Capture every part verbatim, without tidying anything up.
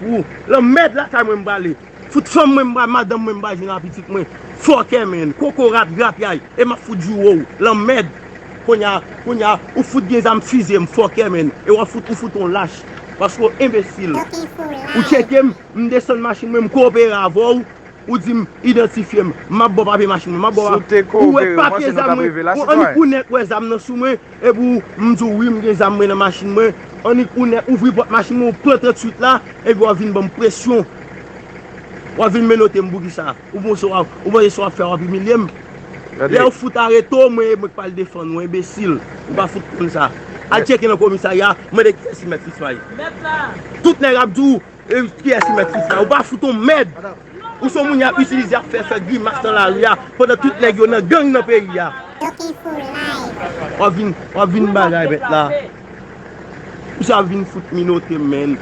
Ou lanmèd lakay mwen m prale. Fout fanm mwen m prale, madanm mwen m prale jwenn a pitit mwen. Fòkè, menn. Kokorat, grapyay. E m ap fout joure w. Lanmèd. Kounye a, kounye a, ou fout gen zam fize m, fòkè, menn. E w ap fout, ou fout yon lach. Paske w enbesil. Ou tcheke m, m desann machin mwen, m koopere avè w. Ou di m idantifye m, m ap ba w papye machin mwen, m ap ba w. Ou wè papye zam mwen, annik ou nèk wè zam nan sou mwen, epi w, m di w wi, m gen zam mwen nan machin mwen, annik ou nèk ouvri pòt machin mwen, ou pran tranntuit la, epi w ap vin ban m presyon. W ap vin menote m poukisa? Ou panse w ap, ou panse sa w ap fè, w ap imilye m? Lè yo fout arete w, mwen, mwen k pral defann ou, enbesil. Ou pa fout konn sa. Al tcheke nan komisarya, mande kiyès ki mèt Fritz May. Tout nèg ap di w, E kiyès ki mèt Fritz la? Ou pa fout yon mèd. Ou se yon moun y ap itilize, ap fè, fè grimas nan lari a, pandan tout nèg yo nan gang nan peyi a. W ap vin, w ap vin bagay bèt la. Ou sa vin fout minote m, menn.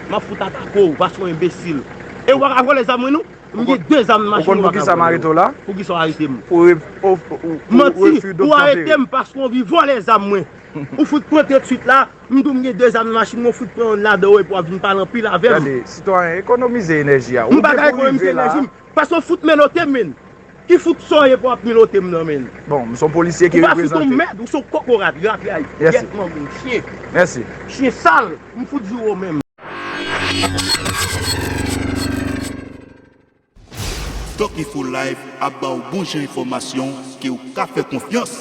M ap fout atake w, paske w enbesil. E ou pa ka vòlè zam mwen, non? M gen de zam nan machin mwen, ou pa ka vòlè. Ou konn poukisa m arete w la? Poukisa w arete m? Pou re-, ou, ou, ou, manti, ou arete m paske w anvi vòlè zam mwen. Ou fout pran tranntuit la, m di w m gen de zam nan machin mwen, ou fout pran yonn ladan w epi w ap vin pale anpil avè m. Gade, sitwayen, ekonomize enèji a. M pa ka ekonomize enèji m, paske w fout menote m, menn. Ki fout sa w ye pou w ap menote m nan, menn? Bon, m se yon polisye ki reprezante. Ou pa fout yon mèd, ou se yon kokorat, grapyay, yèt manman w, chyen. Mèsi. Chyen sal, m fout joure w menm. Tokifo Live ap ba w bon jan enfòmasyon ke w ka fè konfyans.